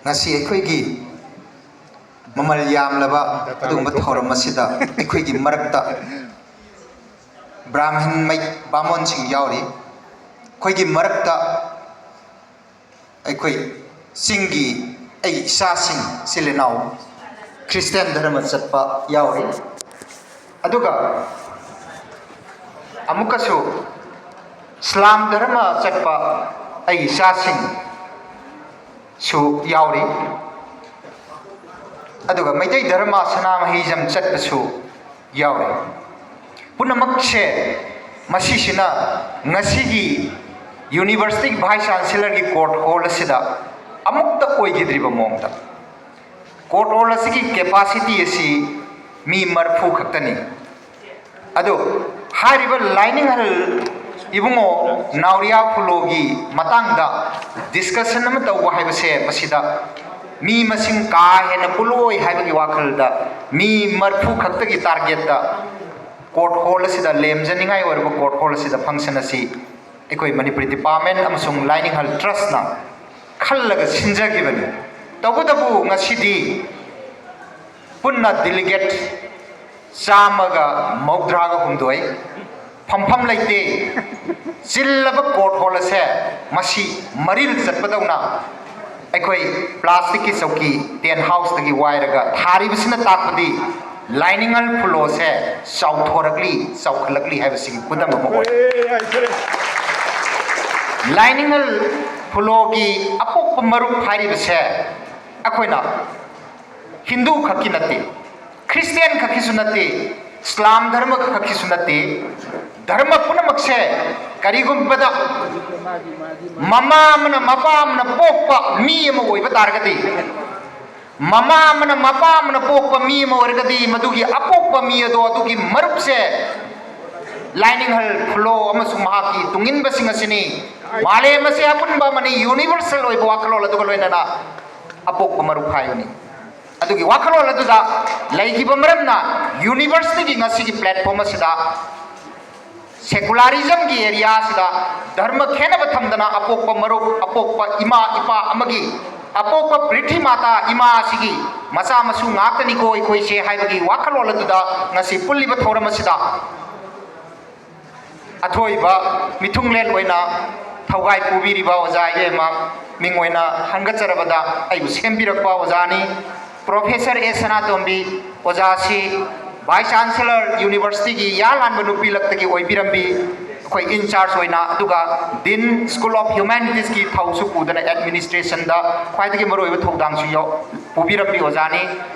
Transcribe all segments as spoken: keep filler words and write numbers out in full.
ꯉꯁꯤ ꯑꯩꯈꯣꯏꯒꯤ ꯃꯃꯜ ꯌꯥꯝꯂꯕ ꯑꯗꯨꯒꯨꯝꯕ ꯊꯧꯔꯝ ꯑꯁꯤꯗ ꯑꯩꯈꯣꯏꯒꯤ ꯃꯔꯛꯇ ꯕ꯭ꯔꯥꯍꯃꯟ ꯃꯩ-, ꯕꯥꯃꯣꯟꯁꯤꯡ ꯌꯥꯎꯔꯤ꯫ ꯑꯩꯈꯣꯏꯒꯤ ꯃꯔꯛꯇ ꯑꯩꯈꯣꯏ ꯆꯤꯡꯒꯤ ꯑꯩ ꯏꯆꯥꯁꯤꯡ, ꯏꯆꯤꯜ ꯏꯅꯥꯎ ꯈ꯭ꯔꯤꯁꯇꯤꯌꯥꯟ ꯙꯔꯃ ꯆꯠꯄ ꯌꯥꯎꯔꯤ꯫ ꯑꯗꯨꯒ ꯑꯃꯨꯛꯀꯁꯨ ꯏꯁꯂꯥꯝ ꯙꯔꯃ ꯆꯠꯄ ꯑꯩ ꯏꯆꯥꯁꯤꯡꯁꯨ ꯌꯥꯎꯔꯤ꯫ ꯑꯗꯨꯒ ꯃꯩꯇꯩ ꯙꯔꯃ ꯁꯅꯥꯃꯍꯤꯖꯝ ꯆꯠꯄꯁꯨ ꯌꯥꯎꯔꯤ꯫ ꯄꯨꯝꯅꯃꯛꯁꯦ ꯃꯁꯤꯁꯤꯅ ꯉꯁꯤꯒꯤ ꯌꯨꯅꯤꯚꯔꯁꯤꯇꯤꯒꯤ ꯚꯥꯏꯁ ꯆꯥꯟꯁꯦꯂꯔꯒꯤ ꯀꯣꯔꯠ ꯍꯣꯜ ꯑꯁꯤꯗ ꯑꯃꯨꯛꯇ ꯑꯣꯏꯈꯤꯗ꯭ꯔꯤꯕ ꯃꯑꯣꯡꯗ, ꯀꯣꯔꯠ ꯍꯣꯜ ꯑꯁꯤꯒꯤ ꯀꯦꯄꯥꯁꯤꯇꯤ ꯑꯁꯤ ꯃꯤ ꯃꯔꯤꯐꯨ ꯈꯛꯇꯅꯤ꯫ ꯑꯗꯣ ꯍꯥꯏꯔꯤꯕ ꯂꯥꯏꯅꯤꯡꯍꯜ ꯏꯕꯨꯡꯉꯣ ꯅꯥꯎꯔꯤꯌꯥ ꯐꯨꯂꯣꯒꯤ ꯃꯇꯥꯡꯗ ꯗꯤꯁꯀꯁꯟ ꯑꯃ ꯇꯧꯕ ꯍꯥꯏꯕꯁꯦ, ꯃꯁꯤꯗ ꯃꯤ ꯃꯁꯤꯡ ꯀꯥ ꯍꯦꯟꯅ ꯄꯨꯜꯂꯣꯏ ꯍꯥꯏꯕꯒꯤ ꯋꯥꯈꯜꯗ ꯃꯤ ꯃꯔꯤꯐꯨ ꯈꯛꯇꯒꯤ ꯇꯥꯔꯒꯦꯠꯇ ꯀꯣꯔꯠ ꯍꯣꯜ ꯑꯁꯤꯗ, ꯂꯦꯝꯖꯅꯤꯡꯉꯥꯏ ꯑꯣꯏꯔꯕ ꯀꯣꯔꯠ ꯍꯣꯜ ꯑꯁꯤꯗ ꯐꯪꯁꯟ ꯑꯁꯤ ꯑꯩꯈꯣꯏ ꯃꯅꯤꯄꯨꯔꯤ ꯗꯤꯄꯥꯔꯠꯃꯦꯟ ꯑꯃꯁꯨꯡ ꯂꯥꯏꯅꯤꯡꯍꯜ ꯇ꯭ꯔꯁꯅ ꯈꯜꯂꯒ ꯁꯤꯟꯖꯈꯤꯕꯅꯤ꯫ ꯇꯧꯕꯇꯕꯨ ꯉꯁꯤꯗꯤ ꯄꯨꯟꯅ ꯗꯤꯂꯤꯒꯦꯠ ꯆꯥꯝꯃꯒ ꯃꯧꯗ꯭ꯔꯥꯒ ꯍꯨꯝꯗꯣꯏ, ꯐꯝꯐꯝ ꯂꯩꯇꯦ꯫ ꯆꯤꯜꯂꯕ ꯀꯣꯔꯠ ꯍꯣꯜ ꯑꯁꯦ ꯃꯁꯤ ꯃꯔꯤꯜ ꯆꯠꯄꯗꯧꯅ ꯑꯩꯈꯣꯏ ꯄ꯭ꯂꯥꯁꯇꯤꯛꯀꯤ ꯆꯧꯀꯤ ꯇꯦꯟ ꯍꯥꯎꯁꯇꯒꯤ ꯋꯥꯏꯔꯒ ꯊꯥꯔꯤꯕꯁꯤꯅ ꯇꯥꯛꯄꯗꯤ ꯂꯥꯏꯅꯤꯡꯍꯜ ꯐꯨꯂꯣꯁꯦ ꯆꯥꯎꯊꯣꯔꯛꯂꯤ, ꯆꯥꯎꯈꯠꯂꯛꯂꯤ ꯍꯥꯏꯕꯁꯤꯒꯤ ꯈꯨꯗꯝ ꯑꯃ ꯑꯣꯏ꯫ ꯂꯥꯏꯅꯤꯡꯍꯜ ꯐꯨꯂꯣꯒꯤ ꯑꯄꯣꯛꯄ ꯃꯔꯨꯞ ꯍꯥꯏꯔꯤꯕꯁꯦ ꯑꯩꯈꯣꯏꯅ ꯍꯤꯟꯗꯨ ꯈꯛꯀꯤ ꯅꯠꯇꯦ, ꯈ꯭ꯔꯤꯁꯇꯤꯌꯥꯟ ꯈꯛꯀꯤꯁꯨ ꯅꯠꯇꯦ, ꯏꯁꯂꯥꯝ ꯙꯔꯃ ꯈꯛꯀꯤꯁꯨ ꯅꯠꯇꯦ꯫ ꯙꯔꯃ ꯄꯨꯝꯅꯃꯛꯁꯦ ꯀꯔꯤꯒꯨꯝꯕꯗ ꯃꯃꯥ ꯑꯃꯅ ꯃꯄꯥ ꯑꯃꯅ ꯄꯣꯛꯄ ꯃꯤ ꯑꯃ ꯑꯣꯏꯕ ꯇꯥꯔꯒꯗꯤ, ꯃꯃꯥ ꯑꯃꯅ ꯃꯄꯥ ꯑꯃꯅ ꯄꯣꯛꯄ ꯃꯤ ꯑꯃ ꯑꯣꯏꯔꯒꯗꯤ, ꯃꯗꯨꯒꯤ ꯑꯄꯣꯛꯄ ꯃꯤ ꯑꯗꯣ, ꯑꯗꯨꯒꯤ ꯃꯔꯨꯞꯁꯦ ꯂꯥꯏꯅꯤꯡꯍꯜ ꯐꯨꯂꯣ ꯑꯃꯁꯨꯡ ꯃꯍꯥꯛꯀꯤ ꯇꯨꯡꯏꯟꯕꯁꯤꯡ ꯑꯁꯤꯅꯤ꯫ ꯃꯥꯂꯦꯝ ꯑꯁꯤ ꯑꯄꯨꯟꯕ ꯑꯃꯅꯤ, ꯌꯨꯅꯤꯚꯔꯁꯦꯜ ꯑꯣꯏꯕ ꯋꯥꯈꯜꯂꯣꯟ ꯑꯗꯨꯒ ꯂꯣꯏꯅꯅ ꯑꯄꯣꯛꯄ ꯃꯔꯨꯞ ꯍꯥꯏꯕꯅꯤ꯫ ꯑꯗꯨꯒꯤ ꯋꯥꯈꯜꯂꯣꯟ ꯑꯗꯨꯗ ꯂꯩꯈꯤꯕ ꯃꯔꯝꯅ ꯌꯨꯅꯤꯚꯔꯁꯤꯇꯤꯒꯤ ꯉꯁꯤꯒꯤ ꯄ꯭ꯂꯦꯠꯐꯣꯝ ꯑꯁꯤꯗ ꯁꯦꯀꯨꯂꯥꯔꯤꯖꯝꯒꯤ ꯑꯦꯔꯤꯌꯥꯁꯤꯗ ꯙꯔꯃ ꯈꯦꯠꯅꯕ ꯊꯝꯗꯅ ꯑꯄꯣꯛꯄ ꯃꯔꯨꯞ, ꯑꯄꯣꯛꯄ ꯏꯃꯥ ꯏꯄꯥ ꯑꯃꯒꯤ ꯑꯄꯣꯛꯄ ꯄ꯭ꯔꯤꯊꯤ ꯃꯥꯇꯥ ꯏꯃꯥ ꯑꯁꯤꯒꯤ ꯃꯆꯥ ꯃꯁꯨ ꯉꯥꯛꯇꯅꯤꯀꯣ ꯑꯩꯈꯣꯏꯁꯦ ꯍꯥꯏꯕꯒꯤ ꯋꯥꯈꯜꯂꯣꯟ ꯑꯗꯨꯗ ꯉꯁꯤ ꯄꯨꯜꯂꯤꯕ ꯊꯧꯔꯝ ꯑꯁꯤꯗ ꯑꯊꯣꯏꯕ ꯃꯤꯊꯨꯡꯂꯦꯟ ꯑꯣꯏꯅ ꯊꯧꯒꯥꯏ ꯄꯨꯕꯤꯔꯤꯕ ꯑꯣꯖꯥ ꯏꯕꯦꯝꯃ ꯃꯤꯡ ꯑꯣꯏꯅ ꯍꯟꯒꯠꯆꯔꯕꯗ ꯑꯩꯕꯨ ꯁꯦꯝꯕꯤꯔꯛꯄ ꯑꯣꯖꯥꯅꯤ꯫ ꯄ꯭ꯔꯣꯐꯦꯁꯔ ꯑꯦꯁ ꯁꯅꯥꯇꯣꯝꯕꯤ ꯑꯣꯖꯥꯁꯤ ꯚꯥꯏꯁ ꯆꯥꯟꯁꯦꯂꯔ ꯌꯨꯅꯤꯚꯔꯁꯤꯇꯤꯒꯤ ꯌꯥꯜ ꯍꯥꯟꯕ ꯅꯨꯄꯤ ꯂꯛꯇꯒꯤ ꯑꯣꯏꯕꯤꯔꯝꯕꯤ, ꯑꯩꯈꯣꯏ ꯏꯟꯆꯥꯔꯖ ꯑꯣꯏꯅ, ꯑꯗꯨꯒ ꯗꯤꯟ ꯁ꯭ꯀꯨꯜ ꯑꯣꯐ ꯍ꯭ꯌꯨꯃꯦꯅꯤꯇꯤꯁꯀꯤ ꯊꯧꯁꯨ ꯄꯨꯗꯅ ꯑꯦꯗꯃꯤꯅꯤꯁꯇ꯭ꯔꯦꯁꯟꯗ ꯈ꯭ꯋꯥꯏꯗꯒꯤ ꯃꯔꯨꯑꯣꯏꯕ ꯊꯧꯗꯥꯡꯁꯨ ꯌꯥꯎ-, ꯄꯨꯕꯤꯔꯝꯕꯤ ꯑꯣꯖꯥꯅꯤ꯫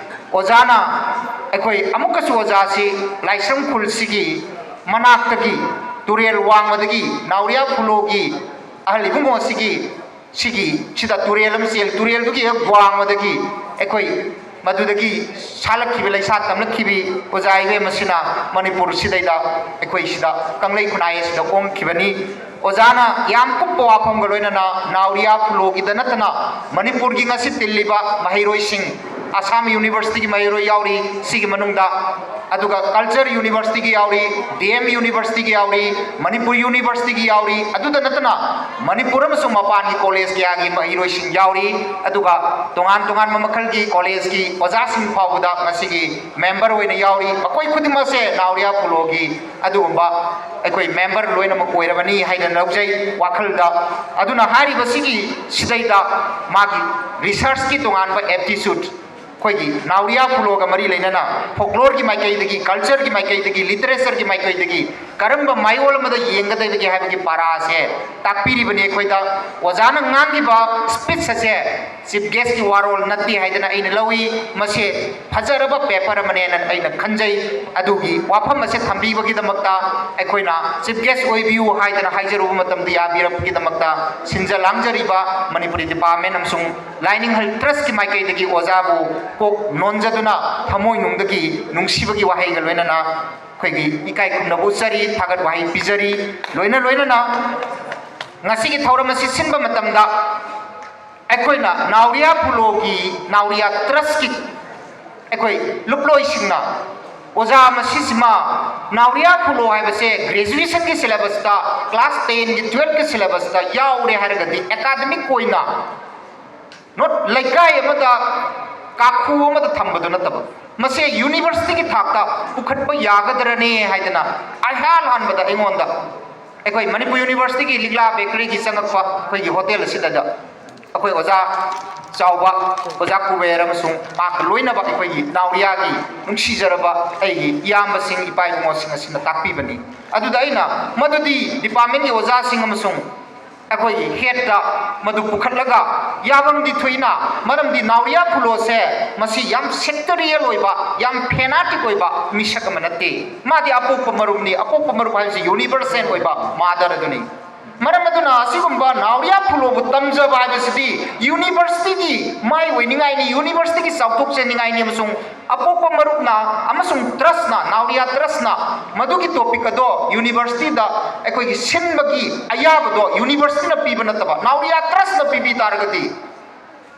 ꯑꯣꯖꯥꯅ ꯑꯩꯈꯣꯏ ꯑꯃꯨꯛꯀꯁꯨ ꯑꯣꯖꯥꯁꯤ ꯂꯥꯏꯁ꯭ꯔꯝ ꯈꯨꯜꯁꯤꯒꯤ ꯃꯅꯥꯛꯇꯒꯤ, ꯇꯨꯔꯦꯜ ꯋꯥꯡꯃꯗꯒꯤ, ꯅꯥꯎꯔꯤꯌꯥ ꯈꯨꯂꯣꯒꯤ ꯑꯍꯜ ꯏꯕꯨꯡꯉꯣꯁꯤꯒꯤ ꯁꯤꯒꯤ ꯁꯤꯗ ꯇꯨꯔꯦꯜ ꯑꯃ ꯆꯦꯜꯂꯤ꯫ ꯇꯨꯔꯦꯜꯗꯨꯒꯤ ꯍꯦꯛ ꯋꯥꯡꯃꯗꯒꯤ ꯑꯩꯈꯣꯏ ꯃꯗꯨꯗꯒꯤ ꯁꯥꯠꯂꯛꯈꯤꯕ, ꯂꯩꯁꯥ ꯇꯝꯂꯛꯈꯤꯕꯤ ꯑꯣꯖꯥ ꯏꯕꯦꯝ ꯑꯁꯤꯅ ꯃꯅꯤꯄꯨꯔꯁꯤꯗꯩꯗ ꯑꯩꯈꯣꯏ ꯁꯤꯗ ꯀꯪꯂꯩ ꯈꯨꯟꯅꯥꯏ ꯑꯁꯤꯗ ꯑꯣꯡꯈꯤꯕꯅꯤ꯫ ꯑꯣꯖꯥꯅ ꯌꯥꯝ ꯀꯨꯞꯄ ꯋꯥꯐꯝꯒ ꯂꯣꯏꯅꯅ ꯅꯥꯎꯔꯤꯌꯥ ꯈꯨꯂꯣꯒꯤꯗ ꯅꯠꯇꯅ ꯃꯅꯤꯄꯨꯔꯒꯤ ꯉꯁꯤ ꯇꯤꯜꯂꯤꯕ ꯃꯍꯩꯔꯣꯏꯁꯤꯡ, ꯑꯁꯥꯝ ꯌꯨꯅꯤꯚꯔꯁꯤꯇꯤꯒꯤ ꯃꯍꯩꯔꯣꯏ ꯌꯥꯎꯔꯤ ꯁꯤꯒꯤ ꯃꯅꯨꯡꯗ, ꯑꯗꯨꯒ ꯀꯜꯆꯔ ꯌꯨꯅꯤꯚꯔꯁꯤꯇꯤꯒꯤ ꯌꯥꯎꯔꯤ, ꯗꯤ ꯑꯦꯝ ꯌꯨꯅꯤꯚꯔꯁꯤꯇꯤꯒꯤ ꯌꯥꯎꯔꯤ, ꯃꯅꯤꯄꯨꯔ ꯌꯨꯅꯤꯚꯔꯁꯤꯇꯤꯒꯤ ꯌꯥꯎꯔꯤ, ꯑꯗꯨꯗ ꯅꯠꯇꯅ ꯃꯅꯤꯄꯨꯔ ꯑꯃꯁꯨꯡ ꯃꯄꯥꯟꯒꯤ ꯀꯣꯂꯦꯖ ꯀꯌꯥꯒꯤ ꯃꯍꯩꯔꯣꯏꯁꯤꯡ ꯌꯥꯎꯔꯤ, ꯑꯗꯨꯒ ꯇꯣꯉꯥꯟ ꯇꯣꯉꯥꯟꯕ ꯃꯈꯜꯒꯤ ꯀꯣꯂꯦꯖꯀꯤ ꯑꯣꯖꯥꯁꯤꯡ ꯐꯥꯎꯕꯗ ꯉꯁꯤꯒꯤ ꯃꯦꯝꯕꯔ ꯑꯣꯏꯅ ꯌꯥꯎꯔꯤ꯫ ꯃꯈꯣꯏ ꯈꯨꯗꯤꯡꯃꯛꯁꯦ ꯅꯥꯎꯔꯤꯌꯥ ꯈꯨꯂꯣꯒꯤ ꯑꯗꯨꯒꯨꯝꯕ ꯑꯩꯈꯣꯏ ꯃꯦꯝꯕꯔ ꯂꯣꯏꯅꯃꯛ ꯑꯣꯏꯔꯕꯅꯤ ꯍꯥꯏꯅ ꯂꯧꯖꯩ ꯋꯥꯈꯜꯗ꯫ ꯑꯗꯨꯅ ꯍꯥꯏꯔꯤꯕꯁꯤꯒꯤ ꯁꯤꯗꯩꯗ ꯃꯥꯒꯤ ꯔꯤꯁꯔꯁꯀꯤ ꯇꯣꯉꯥꯟꯕ ꯑꯦꯞꯇꯤꯆꯨꯠ, ꯑꯩꯈꯣꯏꯒꯤ ꯅꯥꯎꯔꯤꯌꯥ ꯈꯨꯂꯣꯒ ꯃꯔꯤ ꯂꯩꯅꯅ ꯐꯣꯛꯂꯣꯔꯒꯤ ꯃꯥꯏꯀꯩꯗꯒꯤ, ꯀꯜꯆꯔꯒꯤ ꯃꯥꯏꯀꯩꯗꯒꯤ, ꯂꯤꯇꯔꯦꯆꯔꯒꯤ ꯃꯥꯏꯀꯩꯗꯒꯤ ꯀꯔꯝꯕ ꯃꯥꯏꯑꯣꯟ ꯑꯃꯗ ꯌꯦꯡꯒꯗꯒꯦ ꯍꯥꯏꯕꯒꯤ ꯄꯥꯔꯥꯁꯦ ꯇꯥꯛꯄꯤꯔꯤꯕꯅꯤ ꯑꯩꯈꯣꯏꯗ꯫ ꯑꯣꯖꯥꯅ ꯉꯥꯡꯈꯤꯕ ꯁ꯭ꯄꯤꯆ ꯑꯁꯦ ꯆꯤꯐ ꯒꯦꯁꯀꯤ ꯋꯥꯔꯣꯜ ꯅꯠꯇꯦ ꯍꯥꯏꯗꯅ ꯑꯩꯅ ꯂꯧꯏ꯫ ꯃꯁꯤ ꯐꯖꯔꯕ ꯄꯦꯄꯔ ꯑꯃꯅꯦꯅ ꯑꯩꯅ ꯈꯟꯖꯩ꯫ ꯑꯗꯨꯒꯤ ꯋꯥꯐꯝ ꯑꯁꯦ ꯊꯝꯕꯤꯕꯒꯤꯗꯃꯛꯇ ꯑꯩꯈꯣꯏꯅ ꯆꯤꯐ ꯒꯦꯁ ꯑꯣꯏꯕꯤꯌꯨ ꯍꯥꯏꯗꯅ ꯍꯥꯏꯖꯔꯨꯕ ꯃꯇꯝꯗ ꯌꯥꯕꯤꯔꯛꯄꯒꯤꯗꯃꯛꯇ ꯁꯤꯟꯖ ꯂꯥꯡꯖꯔꯤꯕ ꯃꯅꯤꯄꯨꯔꯤ ꯗꯤꯄꯥꯔꯠꯃꯦꯟ ꯑꯃꯁꯨꯡ ꯂꯥꯏꯅꯤꯡ ꯍꯦꯜ ꯇ꯭ꯔꯁꯀꯤ ꯃꯥꯏꯀꯩꯗꯒꯤ ꯑꯣꯖꯥꯕꯨ ꯀꯣꯛ ꯅꯣꯟꯖꯗꯨꯅ ꯊꯃꯣꯏꯅꯨꯡꯗꯒꯤ ꯅꯨꯡꯁꯤꯕꯒꯤ ꯋꯥꯍꯩꯒ ꯂꯣꯏꯅꯅ ꯑꯩꯈꯣꯏꯒꯤ ꯏꯀꯥꯏ ꯈꯨꯝꯅꯕ ꯎꯠꯆꯔꯤ, ꯊꯥꯒꯠ ꯋꯥꯍꯩ ꯄꯤꯖꯔꯤ꯫ ꯂꯣꯏꯅ ꯂꯣꯏꯅꯅ ꯉꯁꯤꯒꯤ ꯊꯧꯔꯝ ꯑꯁꯤ ꯁꯤꯟꯕ ꯃꯇꯝꯗ ꯑꯩꯈꯣꯏꯅ ꯅꯥꯎꯔꯤꯌꯥ ꯈꯨꯂꯣꯒꯤ, ꯅꯥꯎꯔꯤꯌꯥ ꯇ꯭ꯔꯁꯀꯤ ꯑꯩꯈꯣꯏ ꯂꯨꯞꯂꯣꯏꯁꯤꯡꯅ ꯑꯣꯖꯥ ꯃꯁꯤꯁꯤꯃ, ꯅꯥꯎꯔꯤꯌꯥ ꯈꯨꯂꯣ ꯍꯥꯏꯕꯁꯦ ꯒ꯭ꯔꯦꯖꯨꯑꯦꯁꯟꯒꯤ ꯁꯤꯂꯦꯕꯁꯇ, ꯀ꯭ꯂꯥꯁ ꯇꯦꯟꯒꯤ, ꯇꯨꯌꯦꯜꯐꯀꯤ ꯁꯤꯂꯦꯕꯁꯇ ꯌꯥꯎꯔꯦ ꯍꯥꯏꯔꯒꯗꯤ ꯑꯦꯀꯥꯗꯃꯤꯛ ꯑꯣꯏꯅ ꯅꯣꯠ ꯂꯩꯀꯥꯏ ꯑꯃꯗ, ꯀꯥꯈꯨ ꯑꯃꯗ ꯊꯝꯕꯗꯨ ꯅꯠꯇꯕ, ꯃꯁꯦ ꯌꯨꯅꯤꯚꯔꯁꯤꯇꯤꯒꯤ ꯊꯥꯛꯇ ꯄꯨꯈꯠꯄ ꯌꯥꯒꯗ꯭ꯔꯅꯦ ꯍꯥꯏꯗꯅ ꯑꯩꯍꯥꯟ ꯍꯥꯟꯕꯗ ꯑꯩꯉꯣꯟꯗ ꯑꯩꯈꯣꯏ ꯃꯅꯤꯄꯨꯔ ꯌꯨꯅꯤꯚꯔꯁꯤꯇꯤꯒꯤ ꯂꯤꯛꯂꯥ ꯕꯦꯀꯔꯤꯒꯤ ꯆꯪꯉꯛꯄ ꯑꯩꯈꯣꯏꯒꯤ ꯍꯣꯇꯦꯜ ꯑꯁꯤꯗ ꯑꯩꯈꯣꯏ ꯑꯣꯖꯥ ꯆꯥꯎꯕ, ꯑꯣꯖꯥ ꯀꯨꯕꯦꯔ ꯑꯃꯁꯨꯡ ꯃꯍꯥꯛꯀ ꯂꯣꯏꯅꯕ ꯑꯩꯈꯣꯏꯒꯤ ꯅꯥꯎꯔꯤꯌꯥꯒꯤ ꯅꯨꯡꯁꯤꯖꯔꯕ ꯑꯩꯒꯤ ꯏꯌꯥꯝꯕꯁꯤꯡ, ꯏꯄꯥ ꯏꯕꯨꯡꯉꯣꯁꯤꯡ ꯑꯁꯤꯅ ꯇꯥꯛꯄꯤꯕꯅꯤ꯫ ꯑꯗꯨꯗ ꯑꯩꯅ ꯃꯗꯨꯗꯤ ꯗꯤꯄꯥꯔꯠꯃꯦꯟꯒꯤ ꯑꯣꯖꯥꯁꯤꯡ ꯑꯃꯁꯨꯡ ꯑꯩꯈꯣꯏꯒꯤ ꯍꯦꯠꯇ ꯃꯗꯨ ꯄꯨꯈꯠꯂꯒ ꯌꯥꯐꯝꯗꯤ ꯊꯣꯛꯏꯅ, ꯃꯔꯝꯗꯤ ꯅꯥꯎꯔꯤꯌꯥ ꯐꯨꯂꯣꯁꯦ ꯃꯁꯤ ꯌꯥꯝ ꯁꯦꯛꯇꯔꯤꯌꯦꯜ ꯑꯣꯏꯕ, ꯌꯥꯝ ꯐꯦꯅꯥꯇꯤꯛ ꯑꯣꯏꯕ ꯃꯤꯁꯛ ꯑꯃ ꯅꯠꯇꯦ꯫ ꯃꯥꯗꯤ ꯑꯄꯣꯛꯄ ꯃꯔꯨꯞꯅꯤ꯫ ꯑꯄꯣꯛꯄ ꯃꯔꯨꯞ ꯍꯥꯏꯕꯁꯤ ꯌꯨꯅꯤꯚꯔꯁꯦꯜ ꯑꯣꯏꯕ ꯃꯥꯗꯔ ꯑꯗꯨꯅꯤ꯫ ꯃꯔꯝ ꯑꯗꯨꯅ ꯑꯁꯤꯒꯨꯝꯕ ꯅꯥꯎꯔꯤꯌꯥ ꯐꯨꯂꯣꯕꯨ ꯇꯝꯖꯕ ꯍꯥꯏꯕꯁꯤꯗꯤ ꯌꯨꯅꯤꯚꯔꯁꯤꯇꯤꯒꯤ ꯃꯥꯏ ꯑꯣꯏꯅꯤꯡꯉꯥꯏꯅꯤ, ꯌꯨꯅꯤꯚꯔꯁꯤꯇꯤꯒꯤ ꯆꯥꯎꯊꯣꯛꯆꯅꯤꯡꯉꯥꯏꯅꯤ, ꯑꯃꯁꯨꯡ ꯑꯄꯣꯛꯄ ꯃꯔꯨꯞꯅ ꯑꯃꯁꯨꯡ ꯇ꯭ꯔꯁꯅ, ꯅꯥꯎꯔꯤꯌꯥ ꯇ꯭ꯔꯁꯅ ꯃꯗꯨꯒꯤ ꯇꯣꯄꯤꯛ ꯑꯗꯣ ꯌꯨꯅꯤꯚꯔꯁꯤꯇꯤꯗ ꯑꯩꯈꯣꯏꯒꯤ ꯁꯤꯟꯕꯒꯤ ꯑꯌꯥꯕꯗꯣ ꯌꯨꯅꯤꯚꯔꯁꯤꯇꯤꯅ ꯄꯤꯕ ꯅꯠꯇꯕ ꯅꯥꯎꯔꯤꯌꯥ ꯇ꯭ꯔꯁꯅ ꯄꯤꯕꯤ ꯇꯥꯔꯒꯗꯤ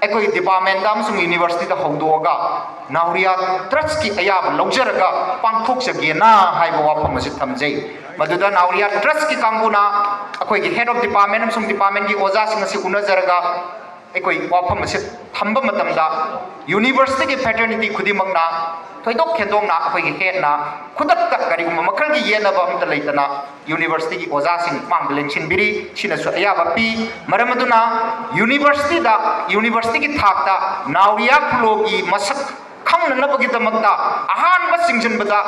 ꯑꯩꯈꯣꯏꯒꯤ ꯗꯤꯄꯥꯔꯠꯃꯦꯟꯗ ꯑꯃꯁꯨꯡ ꯌꯨꯅꯤꯚꯔꯁꯤꯇꯤꯗ ꯍꯧꯗꯣꯛꯑꯒ ꯅꯥꯎꯔꯤꯌꯥ ꯇ꯭ꯔꯁꯀꯤ ꯑꯌꯥꯕ ꯂꯧꯖꯔꯒ ꯄꯥꯡꯊꯣꯛꯆꯒꯦꯅ ꯍꯥꯏꯕ ꯋꯥꯐꯝ ꯑꯁꯤ ꯊꯝꯖꯩ꯫ ꯃꯗꯨꯗ ꯅꯥꯎꯔꯤꯌꯥ ꯇ꯭ꯔꯁꯀꯤ ꯀꯥꯡꯕꯨꯅ ꯑꯩꯈꯣꯏꯒꯤ ꯍꯦꯠ ꯑꯣꯐ ꯗꯤꯄꯥꯔꯠꯃꯦꯟ ꯑꯃꯁꯨꯡ ꯗꯤꯄꯥꯔꯠꯃꯦꯟꯒꯤ ꯑꯣꯖꯥꯁꯤꯡ ꯑꯁꯤ ꯎꯅꯖꯔꯒ ꯑꯩꯈꯣꯏ ꯋꯥꯐꯝ ꯑꯁꯤ ꯊꯝꯕ ꯃꯇꯝꯗ ꯌꯨꯅꯤꯚꯔꯁꯤꯇꯤꯒꯤ ꯐ꯭ꯔꯦꯇꯔꯅꯤꯇꯤ ꯈꯨꯗꯤꯡꯃꯛꯅ ꯊꯣꯏꯗꯣꯛ ꯍꯦꯟꯗꯣꯛꯅ ꯑꯩꯈꯣꯏꯒꯤ ꯍꯦꯠꯅ ꯈꯨꯗꯛꯇ ꯀꯔꯤꯒꯨꯝꯕ ꯃꯈꯜꯒꯤ ꯌꯦꯠꯅꯕ ꯑꯃꯠꯇ ꯂꯩꯇꯅ ꯌꯨꯅꯤꯚꯔꯁꯤꯇꯤꯒꯤ ꯑꯣꯖꯥꯁꯤꯡ ꯃꯥꯡꯗ ꯂꯦꯡꯁꯤꯟꯕꯤꯔꯤ꯫ ꯁꯤꯅꯁꯨ ꯑꯌꯥꯕ ꯄꯤ꯫ ꯃꯔꯝ ꯑꯗꯨꯅ ꯌꯨꯅꯤꯚꯔꯁꯤꯇꯤꯗ, ꯌꯨꯅꯤꯚꯔꯁꯤꯇꯤꯒꯤ ꯊꯥꯛꯇ ꯅꯥꯎꯔꯤꯌꯥ ꯐꯨꯂꯣꯒꯤ ꯃꯁꯛ ꯈꯪꯅꯅꯕꯒꯤꯗꯃꯛꯇ ꯑꯍꯥꯟꯕ ꯆꯤꯡꯁꯤꯟꯕꯗ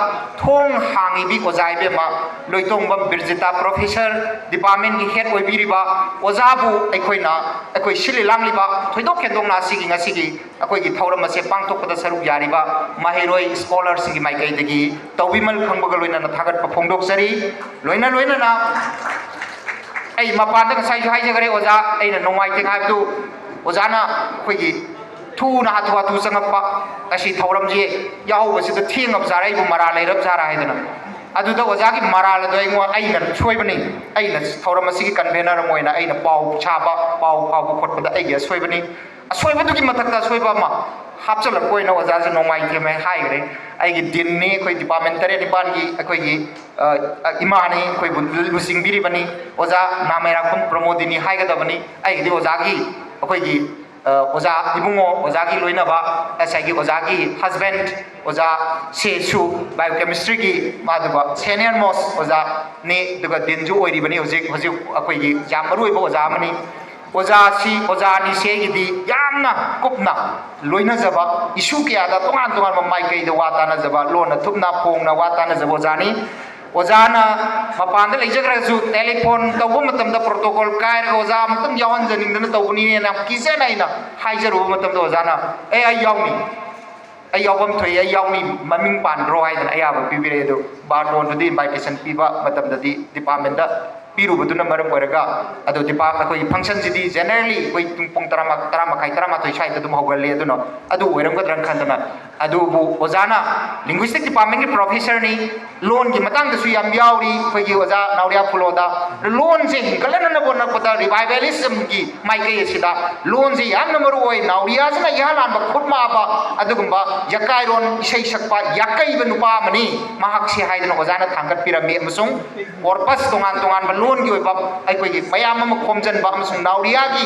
ꯊꯣꯡ ꯍꯥꯡꯉꯤꯕꯤ ꯑꯣꯖꯥ ꯏꯕꯦꯝꯃ ꯂꯣꯏꯇꯣꯡꯕꯝ ꯕꯤꯔꯖꯤꯇꯥ, ꯄ꯭ꯔꯣꯐꯦꯁꯔ, ꯗꯤꯄꯥꯔꯠꯃꯦꯟꯒꯤ ꯍꯦꯠ ꯑꯣꯏꯕꯤꯔꯤꯕ ꯑꯣꯖꯥꯕꯨ ꯑꯩꯈꯣꯏꯅ, ꯑꯩꯈꯣꯏ ꯁꯤꯜꯂꯤ ꯂꯥꯡꯂꯤꯕ ꯊꯣꯏꯗꯣꯛ ꯍꯦꯟꯗꯣꯛꯅ ꯑꯁꯤꯒꯤ ꯉꯁꯤꯒꯤ ꯑꯩꯈꯣꯏꯒꯤ ꯊꯧꯔꯝ ꯑꯁꯦ ꯄꯥꯡꯊꯣꯛꯄꯗ ꯁꯔꯨꯛ ꯌꯥꯔꯤꯕ ꯃꯍꯩꯔꯣꯏ ꯁ꯭ꯀꯣꯂꯔꯁꯤꯡꯒꯤ ꯃꯥꯏꯀꯩꯗꯒꯤ ꯇꯧꯕꯤꯃꯜ ꯈꯪꯕꯒ ꯂꯣꯏꯅꯅ ꯊꯥꯒꯠꯄ ꯐꯣꯡꯗꯣꯛꯆꯔꯤ꯫ ꯂꯣꯏꯅ ꯂꯣꯏꯅꯅ ꯑꯩ ꯃꯄꯥꯟꯗ ꯉꯁꯥꯏꯁꯨ ꯍꯥꯏꯖꯈ꯭ꯔꯦ, ꯑꯣꯖꯥ, ꯑꯩꯅ ꯅꯣꯡꯃꯥꯏꯊꯦꯡ ꯍꯥꯏꯕꯗꯨ ꯑꯣꯖꯥꯅ ꯑꯩꯈꯣꯏꯒꯤ ꯊꯨꯅ ꯍꯥꯊꯨ ꯍꯥꯊꯨ ꯆꯪꯉꯛꯄ, ꯑꯁꯤ ꯊꯧꯔꯝꯁꯤ ꯌꯥꯎꯕꯁꯤꯗ ꯊꯦꯡꯉꯕ ꯖꯥꯔ, ꯑꯩꯕꯨ ꯃꯔꯥꯜ ꯂꯩꯔꯕ ꯖꯥꯔ ꯍꯥꯏꯗꯅ꯫ ꯑꯗꯨꯗ ꯑꯣꯖꯥꯒꯤ ꯃꯔꯥꯜ ꯑꯗꯣ ꯑꯩꯉꯣꯟ-, ꯑꯩꯅ ꯁꯣꯏꯕꯅꯤ, ꯑꯩꯅ ꯊꯧꯔꯝ ꯑꯁꯤꯒꯤ ꯀꯟꯚꯦꯅꯔ ꯑꯃ ꯑꯣꯏꯅ ꯑꯩꯅ ꯄꯥꯎ ꯁꯥꯕ, ꯄꯥꯎ ꯐꯥꯎꯕ ꯈꯣꯠꯄꯗ ꯑꯩꯒꯤ ꯑꯁꯣꯏꯕꯅꯤ꯫ ꯑꯁꯣꯏꯕꯗꯨꯒꯤ ꯃꯊꯛꯇ ꯑꯁꯣꯏꯕ ꯑꯃ ꯍꯥꯞꯆꯤꯜꯂꯛꯄ ꯑꯣꯏꯅ ꯑꯣꯖꯥꯁꯦ ꯅꯣꯡꯃꯥꯏꯊꯦꯝ ꯍꯥꯏꯈ꯭ꯔꯦ꯫ ꯑꯩꯒꯤ ꯗꯤꯟꯅꯤ, ꯑꯩꯈꯣꯏ ꯗꯤꯄꯥꯔꯠꯃꯦꯟ ꯇꯔꯦꯠ ꯅꯤꯄꯥꯜꯒꯤ ꯑꯩꯈꯣꯏꯒꯤ, ꯑ, ꯑ, ꯏꯃꯥꯅꯤ, ꯑꯩꯈꯣꯏꯕꯨ ꯂꯨꯆꯤꯡꯕꯤꯔꯤꯕꯅꯤ꯫ ꯑꯣꯖꯥ ꯅꯥꯃꯩꯔꯥꯛꯄꯝ ꯄ꯭ꯔꯃꯣꯗꯤꯅꯤ ꯍꯥꯏꯒꯗꯕꯅꯤ꯫ ꯑꯩꯒꯤꯗꯤ ꯑꯣꯖꯥꯒꯤ ꯑꯩꯈꯣꯏꯒꯤ, ꯑꯣꯖꯥ ꯏꯕꯨꯡꯉꯣ, ꯑꯣꯖꯥꯒꯤ ꯂꯣꯏꯅꯕ, ꯉꯁꯥꯏꯒꯤ ꯑꯣꯖꯥꯒꯤ ꯍꯁꯕꯦꯟ, ꯑꯣꯖꯥ ꯁꯦꯁꯨ, ꯕꯥꯏꯑꯣꯀꯦꯃꯤꯁꯇ꯭ꯔꯤꯒꯤ ꯃꯥꯗꯨꯒ ꯁꯦꯅꯤꯌꯔ ꯃꯣꯁ ꯑꯣꯖꯥꯅꯤ, ꯑꯗꯨꯒ ꯗꯤꯟꯁꯨ ꯑꯣꯏꯔꯤꯕꯅꯤ ꯍꯧꯖꯤꯛ꯫ ꯍꯧꯖꯤꯛ ꯑꯩꯈꯣꯏꯒꯤ ꯌꯥꯝ ꯃꯔꯨ ꯑꯣꯏꯕ ꯑꯣꯖꯥ ꯑꯃꯅꯤ꯫ ꯑꯣꯖꯥꯁꯤ, ꯑꯣꯖꯥ ꯑꯅꯤꯁꯤ ꯑꯩꯒꯤꯗꯤ ꯌꯥꯝꯅ ꯀꯨꯞꯅ ꯂꯣꯏꯅꯖꯕ, ꯏꯁꯨ ꯀꯌꯥꯗ ꯇꯣꯉꯥꯟ ꯇꯣꯉꯥꯟꯕ ꯃꯥꯏꯀꯩꯗ ꯋꯥ ꯇꯥꯅꯖꯕ, ꯂꯣꯟꯅ ꯊꯨꯞꯅ ꯐꯣꯡꯅ ꯋꯥ ꯇꯥꯅꯖꯕ ꯑꯣꯖꯥꯅꯤ꯫ ꯑꯣꯖꯥꯅ ꯃꯄꯥꯟꯗ ꯂꯩꯖꯈ꯭ꯔꯒꯁꯨ ꯇꯦꯂꯤꯐꯣꯟ ꯇꯧꯕ ꯃꯇꯝꯗ ꯄ꯭ꯔꯣꯇꯣꯀꯣꯜ ꯀꯥꯏꯔꯒ ꯑꯣꯖꯥ ꯑꯃꯨꯛꯇꯪ ꯌꯥꯎꯍꯟꯖꯅꯤꯡꯗꯅ ꯇꯧꯕꯅꯤꯅ ꯌꯥꯝ ꯀꯤꯖꯅ ꯑꯩꯅ ꯍꯥꯏꯖꯔꯨꯕ ꯃꯇꯝꯗ ꯑꯣꯖꯥꯅ, "ꯑꯦ, ꯑꯩ ꯌꯥꯎꯅꯤ, ꯑꯩ ꯌꯥꯎꯐꯝ ꯊꯣꯛꯏ, ꯑꯩ ꯌꯥꯎꯅꯤ, ꯃꯃꯤꯡ ꯄꯥꯟꯈ꯭ꯔꯣ" ꯍꯥꯏꯗꯅ ꯑꯌꯥꯕ ꯄꯤꯕꯤꯔꯛꯑꯦ꯫ ꯑꯗꯨ ꯕꯥꯔꯇꯣꯟꯗꯨꯗꯤ ꯏꯟꯚꯥꯏꯇꯦꯁꯟ ꯄꯤꯕ ꯃꯇꯝꯗꯗꯤ ꯗꯤꯄꯥꯔꯠꯃꯦꯟꯗ ꯄꯤꯔꯨꯕꯗꯨꯅ ꯃꯔꯝ ꯑꯣꯏꯔꯒ, ꯑꯗꯣ ꯗꯤꯄꯥ-, ꯑꯩꯈꯣꯏꯒꯤ ꯐꯪꯁꯟꯁꯤꯗꯤ ꯖꯦꯅꯔꯦꯜꯂꯤ ꯑꯩꯈꯣꯏ ꯄꯨꯡ ꯇꯔꯥ, ꯇꯔꯥ ꯃꯈꯥꯏ, ꯇꯔꯥꯃꯥꯊꯣꯏ ꯁ꯭ꯋꯥꯏꯗ ꯑꯗꯨꯝ ꯍꯧꯒꯜꯂꯤ꯫ ꯑꯗꯨꯅ ꯑꯗꯨ ꯑꯣꯏꯔꯝꯒꯗ꯭ꯔꯅ ꯈꯟꯗꯅ, ꯑꯗꯨꯕꯨ ꯑꯣꯖꯥꯅ ꯂꯤꯡꯒ꯭ꯋꯤꯁꯇꯤꯛ ꯗꯤꯄꯥꯔꯠꯃꯦꯟꯒꯤ ꯄ꯭ꯔꯣꯐꯦꯁꯔꯅꯤ, ꯂꯣꯟꯒꯤ ꯃꯇꯥꯡꯗꯁꯨ ꯌꯥꯝ ꯌꯥꯎꯔꯤ ꯑꯩꯈꯣꯏꯒꯤ ꯑꯣꯖꯥ ꯅꯥꯎꯔꯤꯌꯥ ꯐꯨꯂꯣꯗ꯫ ꯂꯣꯟꯁꯦ ꯍꯤꯡꯒꯠꯍꯟꯅꯕ ꯍꯣꯠꯅꯔꯛꯄꯗ ꯔꯤꯚꯥꯏꯚꯦꯂꯤꯖꯝꯒꯤ ꯃꯥꯏꯀꯩ ꯑꯁꯤꯗ ꯂꯣꯟꯁꯦ ꯌꯥꯝꯅ ꯃꯔꯨ ꯑꯣꯏ꯫ ꯅꯥꯎꯔꯤꯌꯥꯁꯤꯅ ꯏꯍꯥꯟ ꯍꯥꯟꯕ ꯈꯨꯠ ꯃꯥꯕ ꯑꯗꯨꯒꯨꯝꯕ ꯌꯀꯥꯏꯔꯣꯟ ꯏꯁꯩ ꯁꯛꯄ ꯌꯥꯀꯩꯕ ꯅꯨꯄꯥ ꯑꯃꯅꯤ, ꯃꯍꯥꯛꯁꯤ ꯍꯥꯏꯗꯅ ꯑꯣꯖꯥꯅ ꯊꯥꯡꯒꯠꯄꯤꯔꯝꯃꯤ꯫ ꯑꯃꯁꯨꯡ ꯀꯣꯔꯄꯁ ꯇꯣꯉꯥꯟ ꯇꯣꯉꯥꯟꯕ ꯂꯣꯟꯒꯤ ꯑꯣꯏꯕ ꯑꯩꯈꯣꯏꯒꯤ ꯃꯌꯥꯝ ꯑꯃ ꯈꯣꯝꯖꯤꯟꯕ ꯑꯃꯁꯨꯡ ꯅꯥꯎꯔꯤꯌꯥꯒꯤ